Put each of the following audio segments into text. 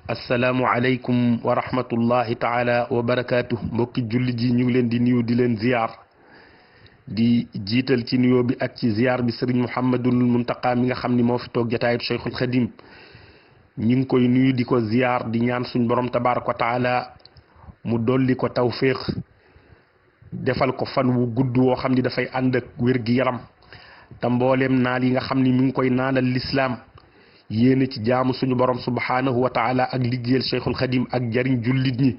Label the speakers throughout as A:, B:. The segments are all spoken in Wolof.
A: assalaamu aleykum wa rahmatullahi taala wa barakaatu mbokki julli ji ñu ngi leen di nuyu di leen ziyaar di jiital ci nuyoo bi ak ci ziyaar bi sëriñ Muhammadul Muntaqa mi nga xam ni moo fi toog jataayub Cheikhul Xadim ñu ngi koy nuyu di ko ziyaar di ñaan suñ borom tabaaraka wa taala mu dolli ko tawféex defal ko fan wu gudd woo xam ni dafay ànd ak wér gi yaram te mbooleem naal yi nga xam ni mi ngi koy naanal lislaam yéene ci jaamu suñu borom subhanahu wa taala ak liggéeyal Cheikhul Xadim ak jariñ jullit ñi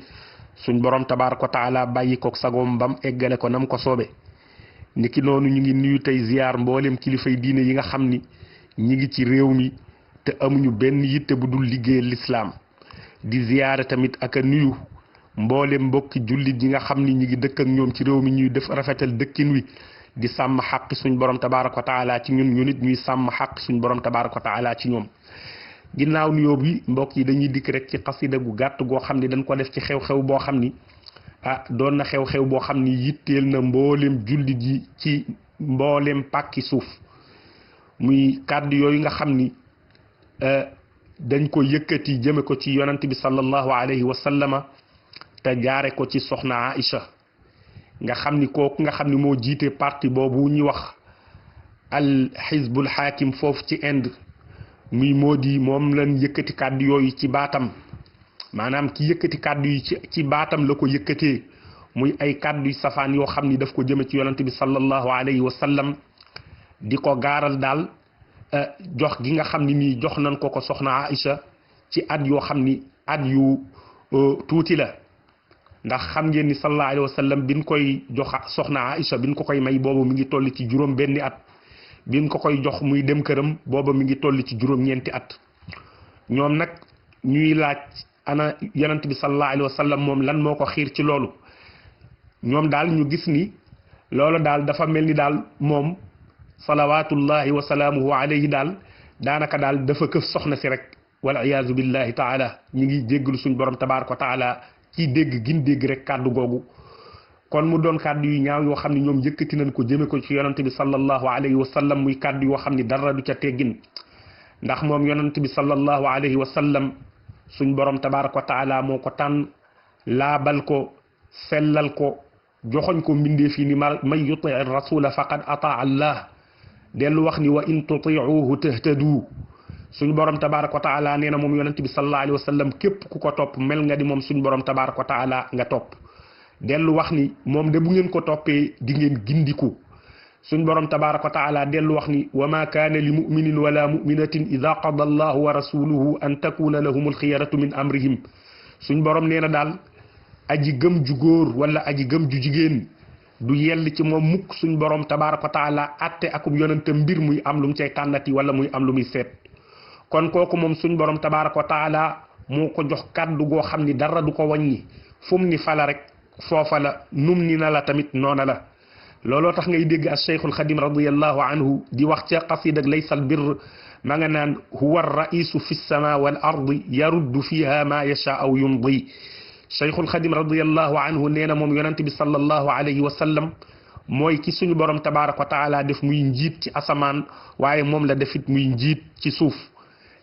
A: suñ borom tabaaraka wa taala bàyyi ko sagoom bam eggale ko nam ko soobe niki noonu ñu ngi nuyu tey ziyaar mbooleem kilifay diine yi nga xam ni ñi ngi ci réew mi te amuñu benn yitte bu dul liggéeyal lislaam di ziyaare tamit ak a nuyu mbooleem mbokki jullit yi nga xam ni ñi ngi dëkk ak ñoom ci réew mi ñuy def rafetal dëkkin wi di sàmm xaq suñ borom tabaaraka wa taala ci ñun ñu nit ñuy sàmm xaq suñ borom tabaaraka wa taala ci ñoom ginnaaw nuyoo bi mbokk yi dañuy dikk rek ci xasida gu gàtt goo xam ni dañ ko def ci xew-xew boo xam ni doon na xew-xew boo xam ni yitteel na mbooleem jullit yi ci mbooleem pàkki suuf muy kàddu yooyu nga xam ni dañ ko yëkkati jëme ko ci yonant bi sallallahu alayhi wa sallama te jaare ko ci soxna Aïcha nga xam ni kooku nga xam ni moo jiite parti boobu ñuy wax al xizbul xaakim foofu ci Inde muy moo di moom lañ yëkkati kàddu yooyu ci baatam maanaam ki yëkkati kàddu yi ci baatam la ko yëkkatee muy ay kàddu yu safaan yoo xam ni daf ko jëme ci yonant bi sallallahu alayhi wa sallam di ko gaaral daal jox gi nga xam ni nii jox nañ ko soxna Aïcha ci at yoo xam ni at yu tuuti la ndax xam ngeen ni sallallahu alayhi wa sallam biñ koy jox soxna Aïcha biñ ko koy may boobu mi ngi toll ci juróom benni at biñ ko koy jox muy dem këram booba mi ngi toll ci juróom ñeenti at ñoom nag ñuy laaj ana yonent bi sallallahu alayhi wa sallam moom lan moo ko xiir ci loolu ñoom daal ñu gis ni loolu daal dafa mel ni daal moom salawatullahi wa salaamuhu alayhi daal daanaka daal dafa këf soxna si rek wal iyaazu billahi taala ñi ngi jéggalu suñ borom tabaaraka wa taala ci dégg gin dégg rek kàddu googu kon mu doon kàddu yu ñaaw yoo xam ne ñoom yëkkati nañ ko jëme ko ci yonent bi sallallahu alayhi wa sallam muy kàddu yoo xam ni dara du ca teggin ndax moom yonent bi sallallahu alayhi wa sallam suñ borom tabaaraka wa taala moo ko tànn laabal ko sellal ko joxoñ ko mbindeef yi ni man yuti rasula faqad ataa allah dellu wax ni wa in tutiuhu tahtadu suñ borom tabaaraka wa taala nee na moom yonent bi sallallahu alayhi wa sallam képp ku ko topp mel nga di moom suñ borom tabaaraka wa taala nga topp dellu wax ni moom de bu ngeen ko toppee di ngeen gindiku suñ borom tabaaraka wa taala dellu wax ni wa ma kaana li muminin wala muminatin ida qada allahu wa rasuluhu an takuna lahum alxiyaratu min amrihim suñ borom nee na daal aji gëm ju góor wala aji gëm ju jigéen du yell ci moom mukk suñ borom tabaaraka wa taala atte akub yonentam mbir muy am lu mu cay tànnati wala muy am lu muy seet kon kooku moom suñ borom tabaaraka wa taala moo ko jox kàddu goo xam ni dara du ko wàññi fu mu ni fala rek foofa la num ni na la tamit noona la looloo tax ngay dégg as cheikhul xadim radiallahu anhu di wax ca qasida ak laysal birr ma nga naan huwa raisu fi lsama wal ardi yaruddu fiha ma yasha aw yumdi cheikhul xadim radiallahu anhu nee na moom yonent bi sallallahu alayhi wa sallam mooy ki suñu borom tabaaraka wa taala def muy njiit ci asamaan waaye moom la defit muy njiit ci suuf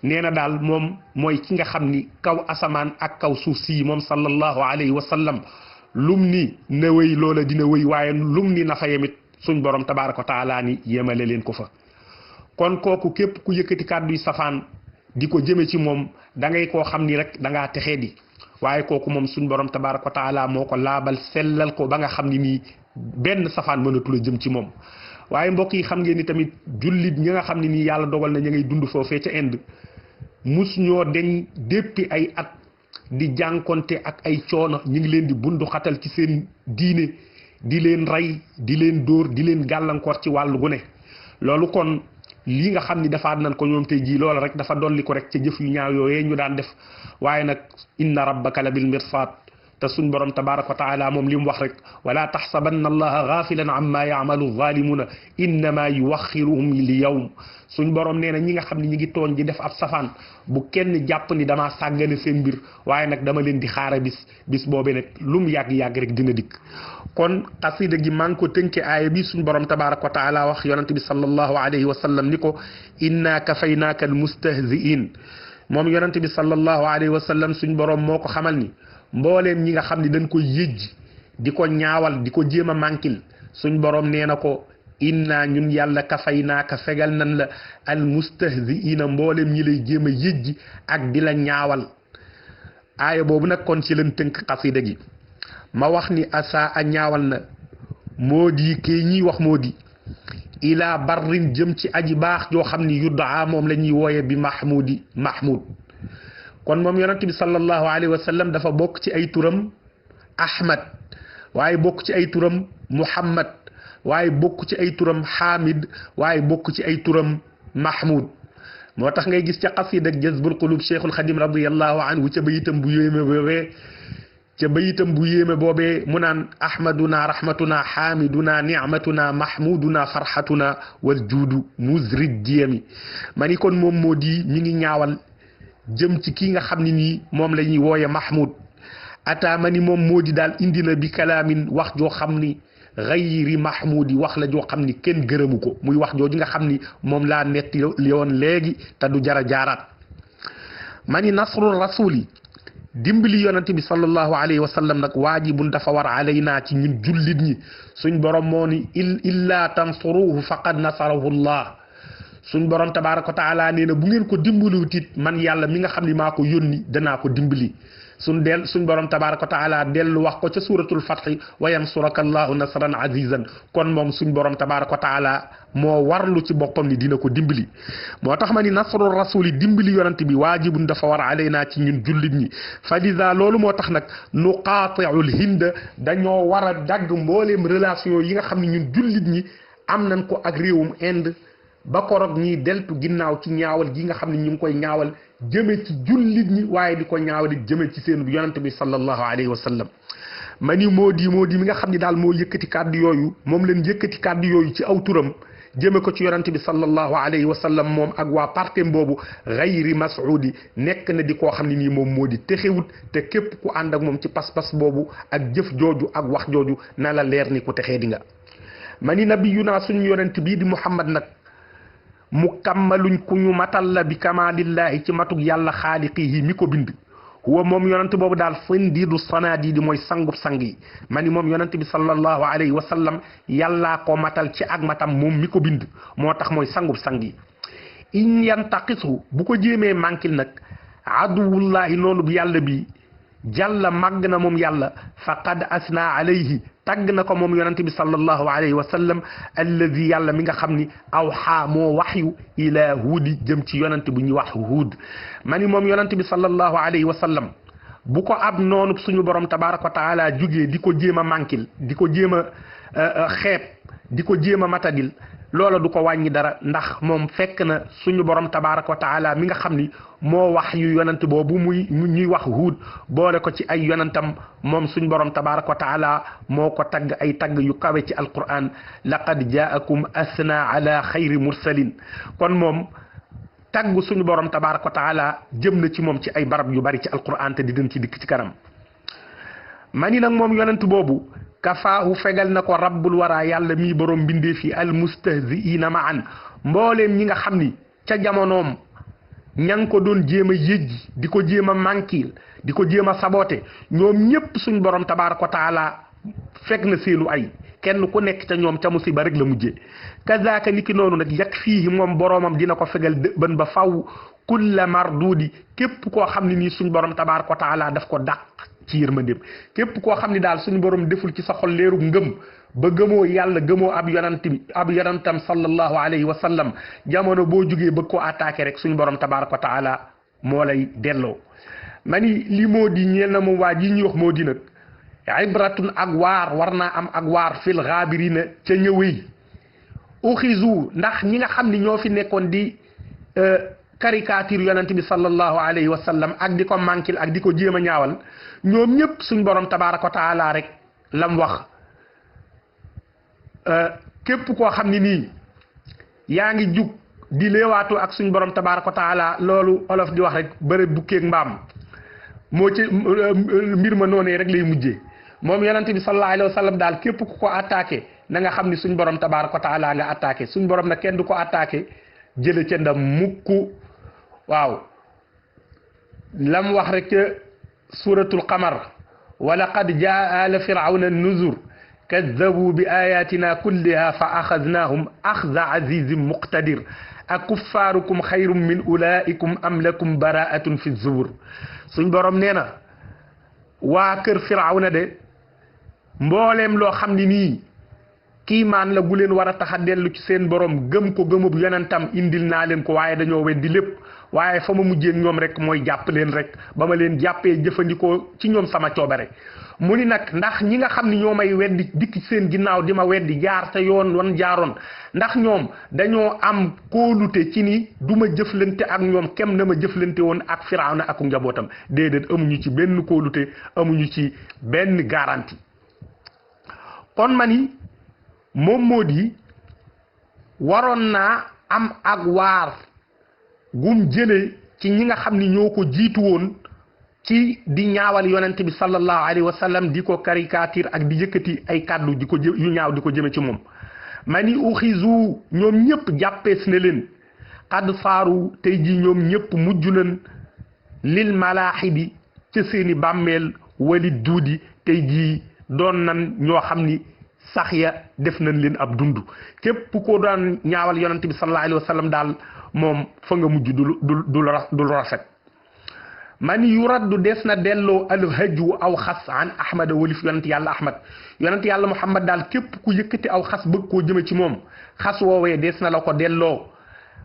A: nee na daal moom mooy ki nga xam ni kaw asamaan ak kaw suuf si moom sallallahu alayhi wa sallam lum ni na wéy loola dina wéy waaye lum ni na fa yemit suñ borom tabaaraka wa taala ni yemale leen ko fa kon kooku képp ku yëkkati kàddu yu safaan di ko jëme ci moom da ngay koo xam ni rek da ngaa texee di waaye kooku moom suñ borom tabaaraka wa taala moo ko laabal sellal ko ba nga xam ni nii benn safaan mënatul a jëm ci moom waaye mbokk yi xam ngeen ni tamit jullit ñi nga xam ne nii yàlla dogal na ñu ngay dund foofee ca Inde mus ñoo deñ déppi ay at di jànkonte ak ay coono ñu ngi leen di bundu xatal ci seen diine di leen rey di leen dóor di leen gàllankoor ci wàllu gu ne loolu kon lii nga xam ni defaat nañ ko ñoom tey jii loola rek dafa dolli ko rek ca jëf yu ñaaw yooyee ñu daan def waaye nag inna rabbaka la bil mirsad te suñ borom tabaaraka wa taala moom li mu wax rek wala taxsabanna allaha gaafilan amma yaamalu zalimuna innama yuwaxiruhum li yawm suñ borom nee na ñi nga xam ne ñi ngi tooñ di def ab safaan bu kenn jàpp ni damaa sàggane seen mbir waaye nag dama leen di xaara bis boobee nag lu mu yàgg-yàgg rek dina dikk kon xasida gi maa ngi ko tënke aaya bi suñ borom tabaaraka wa taala wax yonante bi sallallahu alayhi wa sallam ni ko inna kafaynaaka al mustahziin moom yonent bi sallallahu alayhi wa sallam suñ borom moo ko xamal ni mbooleem ñi nga xam ni dañ koy yëjj di ko ñaawal di ko jéem a mànkil suñ borom nee na ko inna ñun yàlla kafay naa ka fegal nan la al mustahziina mbooleem ñi lay jéem a yëjj ak di la ñaawal aaya boobu nag kon ci leen tënk xasida gi ma wax ni asa a ñaawal na moo di kii ñiy wax moo di ila barrin jëm ci aji baax joo xam ni yuddaa moom la ñuy wooye bi mahmud kon moom yonent bi sallallahu alayhi wa sallam dafa bokk ci ay turam ahmad waaye bokk ci ay turam muhammad waaye bokk ci ay turam hamid waaye bokk ci ay turam mahmud moo tax ngay gis ca xasida ak jazbul qulub cheikhul xadim radiallahu anhu ca bayitam bu yéeme boobee mu naan ahmaduna rahmatuna hamiduna ni'matuna mahmuduna farhatuna wal juudu muzrid diyami ma ni kon moom moo di mi ngi ñaawal jëm ci kii nga xam ne nii moom la ñuy wooye mahmud ata ma ni moom moo di daal indi na bi kalaamin wax joo xam ni gayri mahmudi wax la joo xam ni kenn gërëmu ko muy wax jooju nga xam ni moom laa netti yoon léegi te du jara jaaraat ma ni nasrul rasuli dimbali yonante bi sallallahu alayhi wa sallam nag waajibun dafa war alaynaa ci ñun jullit ñi suñ borom moo ni illa tansuruhu faqad nasarahu llah suñ borom tabaraka wa taala nee na bu ngeen ko dimbaliwut it man yàlla mi nga xam ni maa ko yónni danaa ko dimbali suñ borom tabaraka wa taala dellu wax ko ca suratul fathi wa yansuraka allahu nasran azizan kon moom suñ borom tabaraka wa taala moo warlu ci boppam ni dina ko dimbali moo tax ma ni nasrul rasuli dimbali yonante bi waajibun dafa war alaynaa ci ñun jullit ñi falisa loolu moo tax nag nuqaati'ul hinda dañoo war a dagg mbooleem relation yi nga xam ne ñun jullit ñi am nañ ko ak réewum Inde ba korog ñiy deltu ginnaaw ci ñaawal gi nga xam ne ñu ngi koy ñaawal jëme ci jullit ñi waaye di ko ñaawal jëme ci seen yonante bi sallallahu alayhi wa sallam ma ni moo di mi nga xam ne daal moo yëkkati kàddu yooyu moom leen yëkkati kàddu yooyu ci aw turam jëme ko ci yonante bi sallallahu alayhi wa sallam moom ak waa partem boobu gayri mas'udi nekk na di koo xam ne nii moom moo di texewut te képp ku ànd ak moom ci pas-pas boobu ak jëf jooju ak wax jooju na la leer ni ku texee di nga ma ni nabiyuna suñu yonante bii di Muhammad nag mu kammaluñ ku ñu matal la bi kamalillahi ci matug yàlla xaaliqihi mi ko bind huwa moom yonante boobu daal sindiidu sanaadiidi mooy sangub sang yi ma ni moom yonante bi sallallahu alayhi wa sallam yàllaa ko matal ci ak matam moom mi ko bind moo tax mooy sangub sang yi in yantaqisu bu ko jéemee manquil nag aduwullahi noonu bu yàlla bi jàlla màgg na moom yàlla faqad asna alayhi tagg na ko moom yonante bi sallallahu alayhi wa sallam alladi yàlla mi nga xam ni awxaa moo waxyu ila huudi jëm ci yonante bu ñuy wax huud ma ni moom yonante bi sallallahu alayhi wa sallam bu ko ab noonu suñu borom tabaraka wa taala jugee di ko jéem a mànkil di ko jéem a xeeb di ko jéem a matadil loola du ko wàññi dara ndax moom fekk na suñu borom tabaraka wa taala mi nga xam ni moo wax yu yonante boobu ñuy wax huud boole ko ci ay yonantam moom suñu borom tabaraka wa taala moo ko tagg ay tagg yu kawe ci alquran laqad jaakum asna ala xayri mursalin kon moom tagg suñu borom tabaraka wa taala jëm na ci moom ci ay barab yu bari ci alquran te di den ci dikk ci kanam mani nag moom yonent boobu kafaahu fegal na ko rabbul wara yàlla mii borom bindee fi almustahziina ma'an mbooleem ñi nga xam ni ca jamonoom ña ngi ko doon jéem a yëjji di ko jéem a mankiil di ko jéem a saboté ñoom ñépp suñ borom tabaaraka wa taala fekk na seenu ay kenn ku nekk ca ñoom ca musiba rek la mujjee kazaaka niki noonu nag yak fii moom boromam dina ko fegal dëbban ba faw kulla mardudi képp koo xam ne nii suñ borom tabaaraka wa taala daf ko dàq ci yërmandeem képp koo xam ne daal suñu borom deful ci sa xol leeru ngëm ba gëmoo yàlla gëmoo ab yonantam sallallahu alayhi wa sallam jamono boo jugee bëgg koo attaqué rek suñu borom tabaraka wa taala moo lay delloo ma ni li moo di ñeel na moom waa ji ñuy wax moo di nag ibratun ak waar war naa am ak waar fil xaabirina ca ñëwee uxizu ndax ñi nga xam ni ñoo fi nekkoon di caricature yonent bi sallallahu alayhi wa sallam ak di ko mankil ak di ko jéem a ñaawal ñoom ñëpp suñ borom tabaraka wa taala rek lam wax képp koo xam ni nii yaa ngi jug di leewaatu ak suñ borom tabaraka wa taala loolu olof di wax rek bëre bukkeeg mbaam moo ci mbir ma noonee rek lay mujjee moom yonent bi sallallahu alayhi wa sallam daal képp ku ko attaqué na nga xam ni suñ borom tabaraka wa taala nga attaqué suñ borom nag kenn du ko attaqué jële ca ndam mukk waaw lam wax rek ca suratul qamar wa laqad jaa ala firawna nuzur kaddabu bi ayatina kulliha fa axadnahum axza azizin muqtadir akuffaarukum xayrum min ulaikum am lakum baraatun fi zubur suñ borom nee na waa kër firawna de mbooleem loo xam ni nii kiimaan la gu leen war a tax a dellu ci seen borom gëm ko gëmub yonentam indil naa leen ko waaye dañoo weddi lépp waaye fa ma mujjee ñoom rek mooy jàpp leen rek ba ma leen jàppee jëfandikoo ci ñoom sama coobare mu ni nag ndax ñi nga xam ni ñoo may weddi dikk ci seen ginnaaw di ma weddi jaar te yoon wan jaaroon ndax ñoom dañoo am kóolute ci ni du ma jëflante ak ñoom kem na ma jëflante woon ak Firawna ak njabootam déedéet amuñu ci benn kóolute amuñu ci benn garantie kon ma ni moom moo di waroon naa am ak waar gum jële ci ñi nga xam ni ñoo ko jiitu woon ci di ñaawal yonent bi sallallahu alayhi wa sallam di ko caricature ak di yëkkati ay kàddu di ko yu ñaaw di ko jëme ci moom ma ni uxizu ñoom ñëpp jàppees na leen xad saaru tey ji ñoom ñëpp mujj nañ lil malaaxi bi ca seeni bàmmeel wali duudi tey ji doon nan ñoo xam ni sax ya def nañ leen ab dund képp ko daan ñaawal yonent bi sallallahu alayhi wa sallam daal moom fa nga mujj du rafet man yu raddu des na delloo alhaju aw xas an ahmada walif yonent yàlla ahmad yonent yàlla muhammad daal képp ku yëkkati aw xas bëgg koo jëme ci moom xas woowee des na la ko delloo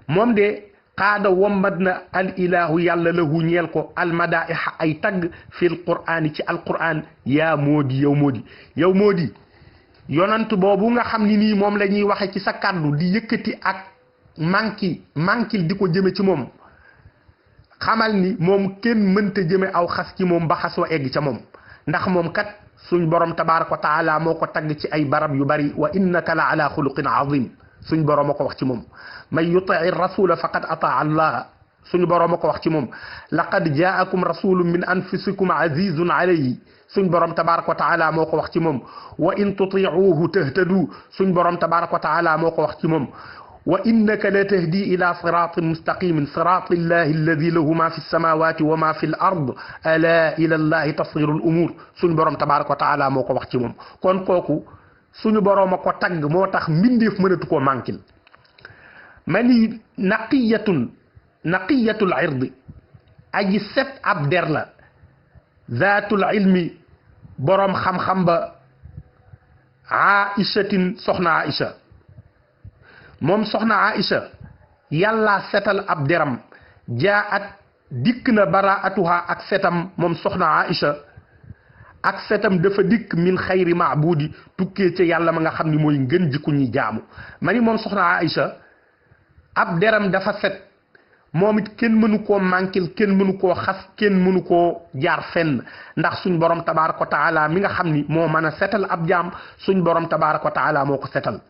A: moom de xaada wommat na al ilahu yàlla lahu ñeel ko almadaiha ay tagg fil qur'ani ci alquran yaa moodi yow moodi yonant boobu nga xam ni nii moom la ñuy waxe ci sa kàddu di yëkkati ak mankil di ko jëme ci moom xamal ni moom kenn mënta jëme aw xas ci moom ba xas wa egg ca moom ndax moom kat suñ borom tabaraka wa taala moo ko tagg ci ay barab yu bari wa innaka la ala xuluqin azim suñ borom a ko wax ci moom man yutii rasula faqad ataa allah suñu borom a ko wax ci moom laqad jaakum rasulun min anfusikum azizun alayhi suñ borom tabaraka wa taala moo ko wax ci moom wa in tutiuhu tahtadu suñ borom tabaraka wa taala moo ko wax ci moom wa innaka la tahdi ila siratin mustaqimin sirati llahi alladi lahu ma fi lsamawati wa ma fi l ard ala ila llahi tasiru l umur suñ borom tabaraka wa taala moo ko wax ci moom kon kooku suñu borom a ko tagg moo tax mbindeef mënatu koo manquil mani naqiyatul irdi aji set ab der la zaatul ilmi boroom xam-xam ba aichatin soxna aicha moom soxna aicha yàlla setal ab deram jaat dikk na baraatuha ak setam moom soxna aicha ak setam dafa dikk min xayri maabudi tukkee ca yàlla ma nga xam ni mooy ngën ji ku ñi jaamu ma ni moom soxna aicha ab deram dafa set moom it kenn mënu koo manquil kenn mënu koo xas kenn mënu koo jaar fenn ndax suñ borom tabaraka wa taala mi nga xam ni moo mën a setal ab jaam suñ borom tabaraka wa taala moo ko setal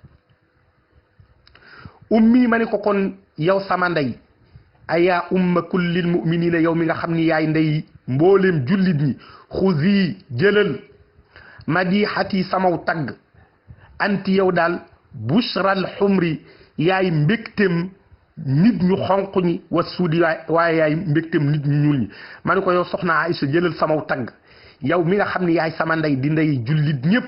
A: ummi ma ni ko kon yow sama ndey ayaa umma kullil muminina yow mi nga xam ni yaay ndey mbooleem jullit ñi xuzi jëlal madixati samaw tagg anti yow daal bushral xumri yaay mbégtem nit ñu xonq ñi wa suudi waaye yaay mbégtem nit ñu ñuul ñi ma ne ko yow soxna Aïcha jëlal samaw tagg yow mi nga xam ni yaay sama ndey di ndey jullit ñëpp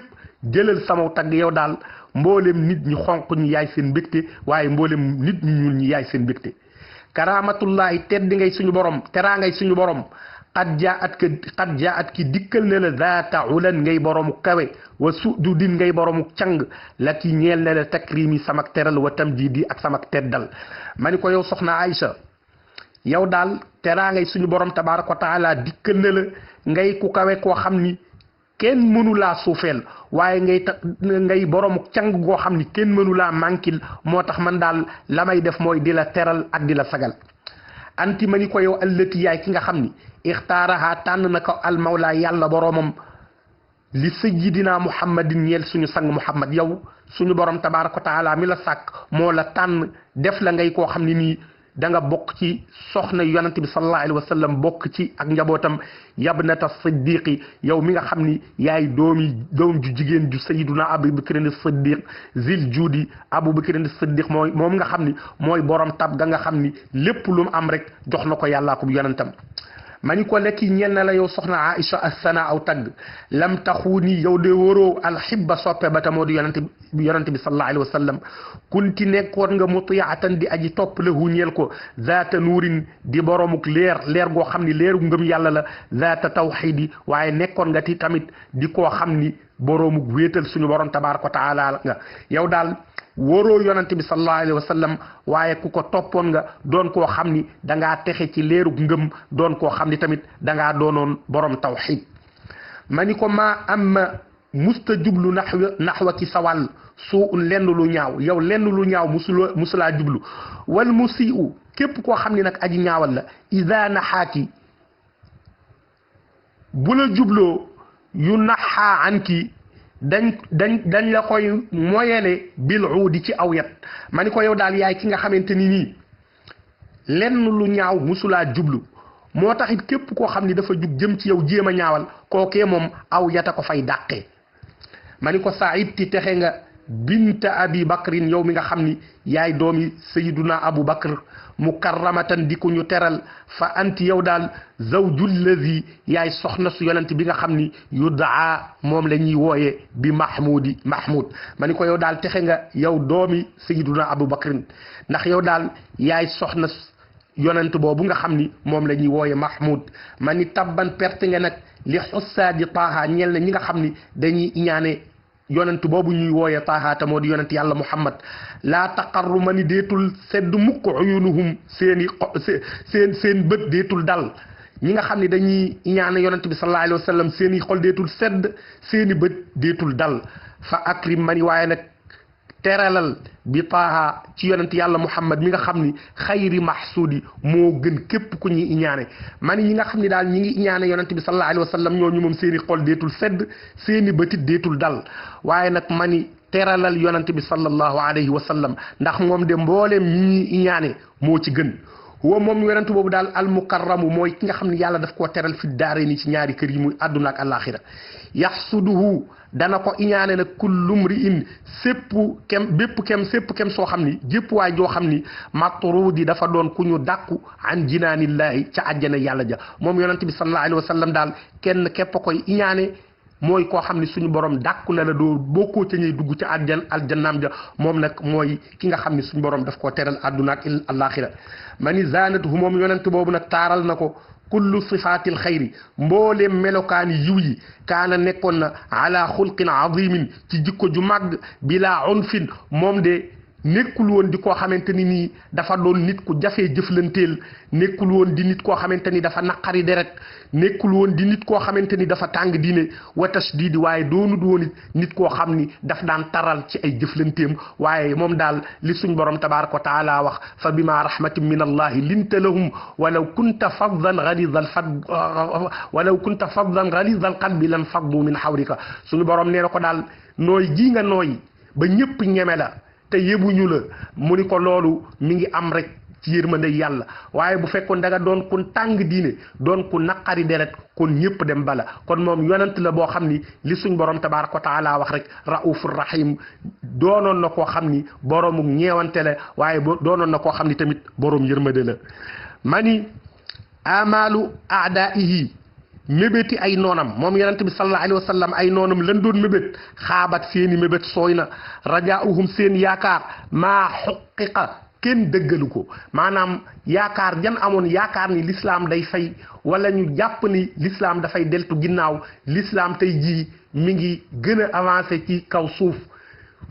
A: jëlal samaw tagg yow daal mboolem nit ñi xonq ñi yaay seen mbégte waaye mboolem nit ñu ñuul ñi yaay seen mbégte karamatullahi tedd ngay suñu borom teraa ngay suñu borom xad jaat ki dikkal ne la zaata ulan ngay boroomu kawe wa sududin ngay boroomu càng la ki ñeel ne la takrimi samak teral wa tamjidi ak samak teddal ma ni ko yow soxna Aïcha yow daal teraa ngay suñu borom tabaraka wa taala dikkal ne la ngay ku kawe koo xam ni kenn mënu laa suufeel waaye ngay boroomu càng goo xam ni kenn mënu laa mànkil moo tax man daal la may def mooy di la teral ak di la sagal anti ma ni ko yow allati yaay ki nga xam ni ixtaaraha tànn na ko almawla yàlla boroomam li sayyidina muhammadin ñeel suñu sang muhammad yow suñu borom tabaraka wa taala mi la sàkk moo la tànn def la ngay koo xam ne nii da nga bokk ci soxna yonante bi sallallahu alayhi wa sallam bokk ci ak njabootam yabnata siddiqi yow mi nga xam ni yaay doom ju jigéen ju sayiduna abubakrin siddiq zil juudi abubakrin siddiq moom nga xam ni mooy borom tab ga nga xam ni lépp lu mu am rek jox na ko yàllaa ko yonentam ma ni ko lekki ñeel na la yow soxna Aïcha assana aw tagg lam taxu ni yow de wóoroo alxibba soppe ba tamoo di yonante bi sallallahu alayhi wa sallam kunti nekkoon nga mutiyaatan di aji topp la hu ñeel ko zaata nuurin di boromuk leer goo xam ni leeru ngëm yàlla la zaata tawxidi waaye nekkoon nga ti tamit di koo xam ni boromuk wéetal suñu borom tabaaraka wa taala nga yow daal wóoroo yonante bi sallallahu alayhi wa sallam waaye ku ko toppoon nga doon koo xam ni dangaa texe ci leerug ngëm doon koo xam ni tamit dangaa doonoon borom tawxid ma ni ko maa am musta jublu naxwa ki sawal suu un lenn lu ñaaw yow lenn lu ñaaw musulaa jublu wal musiu képp koo xam ni nag aji ñaawal la ida naxaaki bu la jubloo yu naxaa anki dañ la koy moyele bil uudi ci aw yat ma ni ko yow daal yaay ki nga xamante ni nii lenn lu ñaaw musulaa jublu moo taxit képp koo xam ni dafa jug jëm ci yow jéem a ñaawal kookee moom aw yata ko fay dàqee ma ni ko saidti texe nga binta abi bakrin yow mi nga xam ni yaay doomi sayiduna abu bakr mukarramatan di ko ñu teral fa anti yow daal zawjul lazi yaay soxna su yonent bi nga xam ni yudaa moom la ñuy wooye bi mahmud ma ni ko yow daal texe nga yow doomi sayiduna abu bakrin ndax yow daal yaay soxna yonent boobu nga xam ni moom la ñuy wooye mahmud ma ni tabban perte nga nag li xussaadi taaha ñeel na ñi nga xam ni dañuy ñaane yonent boobu ñuy wooye taaha ta moo di yonent yàlla muhammad laa taqarru ma ni deetul sedd mukk uyunuhum seen bët deetul dal ñi nga xam ne dañuy ñaane yonent bi sallallahu alayhi wa sallam seeni xol deetul sedd seeni bët deetul dal fa akrim ma ni waaye nag teralal bi taaha ci yonent yàlla muhammad mi nga xam ni xayri mahsudi moo gën képp ku ñuy iñaane man ñi nga xam ni daal ñi ngi iñaane yonent bi sallallahu alayhi wa sallam ñooñu moom seeni xol deetul sedd seeni bëtit deetul dal waaye nag mani teralal yonent bi sallallahu alayhi wa sallam ndax moom de mbooleem ñi ñuy iñaane moo ci gën huwa moom yonent boobu daal almukarramu mooy ki nga xam ne yàlla daf koo teral fi daare ni ci ñaari kër yi muy àdduna ak àllaaxira yaxsuduhu dana ko iñaane nag kullum ri in sépp kem soo xam ni jépp waay joo xam ni matrudi dafa doon ku ñu dàkku an jinaanillahi ca àjjana yàlla ja moom yonent bi sallallahu alayhi wa sallam daal kenn képp a koy iñaane mooy koo xam ni suñu borom dàkku na la doo bokkoo ca ñuy dugg ca aljannaam ja moom nag mooy ki nga xam ni suñu borom daf koo teral àdduna ak àllaaxira ma ni zanatuhu moom yonent boobu nag taaral na ko kullu sifaatil xayri mbooleem melokaani yiw yi kaana nekkoon na ala xulqin azimin ci jikko ju màgg bila unfin moom de nekkul woon di koo xamante ni nii dafa doon nit ku jafee jëflanteel nekkul woon di nit koo xamante ni dafa naqari deret nekkul woon di nit koo xamante ni dafa tàng diine wa tashdidi waaye doonut woon nit koo xam ni daf daan taral ci ay jëflanteem waaye moom daal li suñ borom tabaraka wa taala wax fa bima rahmatin min allahi linta lahum walaw kunta faddan ghalidal qalbi lan faddu min hawlika suñu borom nee na ko daal nooy ji nga nooy ba ñëpp ñeme la te yëbuñu la mu ni ko loolu mi ngi am rek ci yërmande yàlla waaye bu fekkoon da nga doon ku tàng diine doon ku naqari deret kon ñëpp dem bala kon moom yonent la boo xam ni li suñ borom tabaaraka wa taala wax rek raufur rahim doonoon na koo xam ni boroomu ñeewante la waaye doonoon na koo xam ni tamit borom yërmande la mani amalu aadaihi mébéti ay noonam moom yonent bi sallallahu alayhi wa sallam ay noonam lan doon mébét xaabat seeni mébét sooy na rajaauhum seen yaakaar maa xuqiqa kenn dëggalu ko maanaam yaakaar jan amoon yaakaar ni l'islam day fay wala ñu jàpp ni l'islam dafay deltu ginnaaw l'islam tey jii mi ngi gën a avancé ci kaw suuf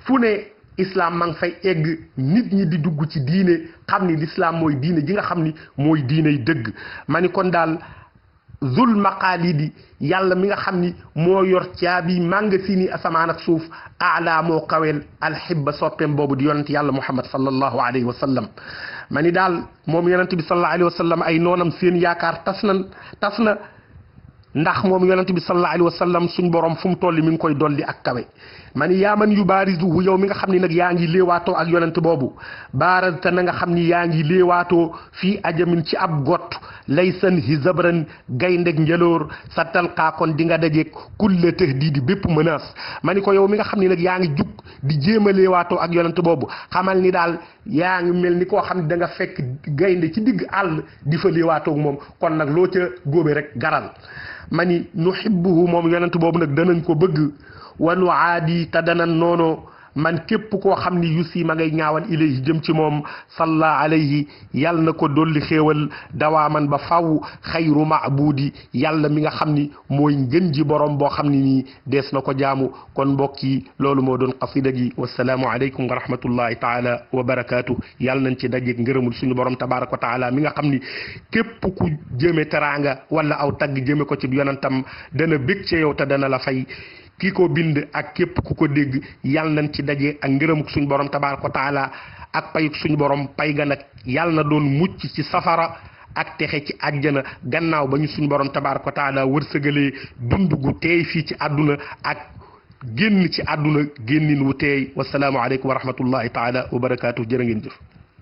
A: fu ne islam ma ngi fay egg nit ñi di dugg ci diine xam ni l'islam mooy diine ji nga xam ni mooy diiney dëgg ma ni kon daal zul maqaalidi yàlla mi nga xam ni moo yor caabi màngasini asamaan ak suuf ala moo kaweel alxibba soppeem boobu di yonent yàlla muhammad sallallahu alayhi wa sallam ma ni daal moom yonent bi sallallahu alayhi wa sallam ay noonam seen yaakaar tas na ndax moom yonent bi sallallahu alayhi wa sallam suñ borom fu mu toll mi ngi koy dolli ak kawe man yaa man yu baarisuhu yow mi nga xam ni nag yaa ngi léewaatoo ak yonent boobu baarasta na nga xam ni yaa ngi léewaatoo fii ajamin ci ab gott laysan hizabran gayndeg njëloor sa talqaa kon di nga dajeeg kulle tahdiidi bépp menace ma ni ko yow mi nga xam ni nag yaa ngi jug di jéem a léewaatoo ak yonent boobu xamal ni daal yaa ngi mel ni koo xam ne da nga fekk gaynde ci digg àll di fa léewaatoo ak moom kon nag loo ca góobe rek garal ma ni nuhibbuhu moom yonent boobu nag danañ ko bëgg wa nu aadi te danan noono man képp koo xam ni yusi ma ngay ñaawal ilayhi jëm ci moom salla alayhi yàlla na ko dolli xéewal dawaaman ba faw xayru maabudi yàlla mi nga xam ni mooy ngën ji borom boo xam ni nii dees na ko jaamu kon mbokk yi loolu moo doon qasida gi wasalaamu aleykum wa rahmatullahi taala wa barakaatu yàlla nañ ci dajeeg ngërëmul suñu borom tabaraka wa taala mi nga xam ni képp ku jëme teraanga wala aw tagg jëme ko ci yonentam dana bég ci yow te dana la fay kii ko bind ak képp ku ko dégg yàlla nañ ci daje ak ngërëmuk suñu borom tabaaraka wa taala ak payuk suñu borom pay ga nag yàlla na doon mucc ci safara ak texe ci àjjana gannaaw ba ñu suñu borom tabaaraka wa taala wërsëgalee dund gu teey fii ci àdduna ak génn ci àdduna génnin wu teey wasalaamu aleykum wa rahmatullahi taala wa barakaatu jërë ngeen jëf